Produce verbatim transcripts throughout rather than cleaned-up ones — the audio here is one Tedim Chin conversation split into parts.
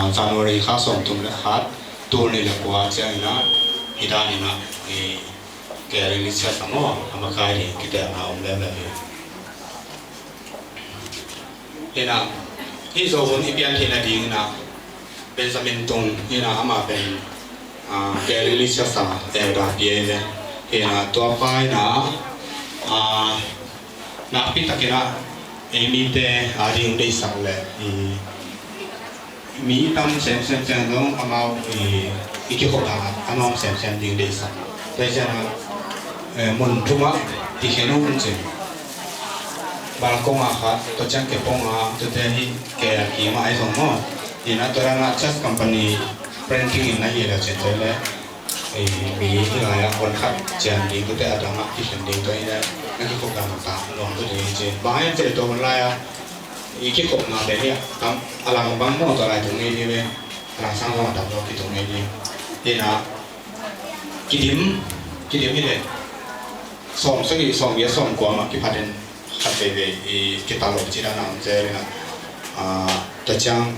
January kha sawmthum le khat, tul nih le kua ciangin ah, hih danin ah, i, Kei English Church ah maw, a makai ding kitelna om leuleu hi. Hi in ah, hih Zo hun i pian theihna dingin ah, Benjamin Tung hi in ah, amah pen, ah, Kei English Church ah elder pi ei ve. Hi in ah, tua pa in ah, ah, nakpi takin ah, ei mite a ding deihsak le, i, mi tam semsem ciang zong amau i, i kikhop hangah a nuam semsem ding deihsak. Tua ciangah, eh, mun thumah i khen uh cin. Balkong ah khat, tua ciang kepong ah, tuate hi ke a kim ah ai zong maw. Hi in ah tua dangah church company renting in na hi le cin tua le. Ei, mi hi lai-ah hon khat cian ding tute a dangah kikhen ding tua hi le, na kikhop dang ta nuam tu ding hi ci. Bang hiam cih leh tua hun lai-ah i kikhopna pen hi a tam a lang bang maw tua lai tung ngei ding ve. A lang sang zong a tam lo kitung ngei ding. Hi in ah kidim, kidim hi le. Sawm sagih, sawm giat, sawm kua mah kiphatin khat veivei i kital lo ci dan a om zel in ah, tua ciang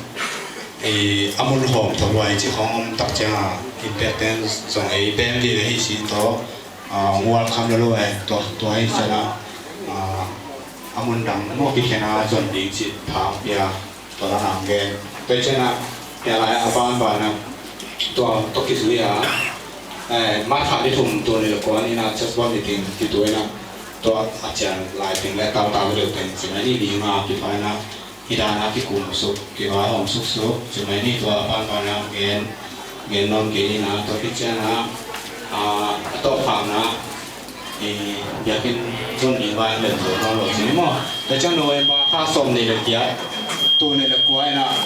i a mun hawm tawh luai ci khawng om tak ciang a, inntekten zong ei bem vive hi ci tawh, a, welcome lo lo e, tua, tua hi ciang a, a, a mun dang maw kikhen a zon ding ci pha pia. Tua dan a gen. Tua hi ciang a, hia lai a banban a, tua, tua kizui a, eh, March kha ni thum tul nih le kua ni in ah church board meeting kitu in ah, tua a cian lai teng le tau tau deuh teng ci mai ni, ni nga kipha in ah, hi dan a kikum suk, kivaihawm suk suk ci mai ni. Tua a banban a gen, gen nawn kei ni in ah, tua hi ciang a, a, a tawpkhakna, i, biakinn zon ding vai len zo nawn lo ci ni maw. Tua ciang November kha sawm nih le giat, tul nih le kua in ah,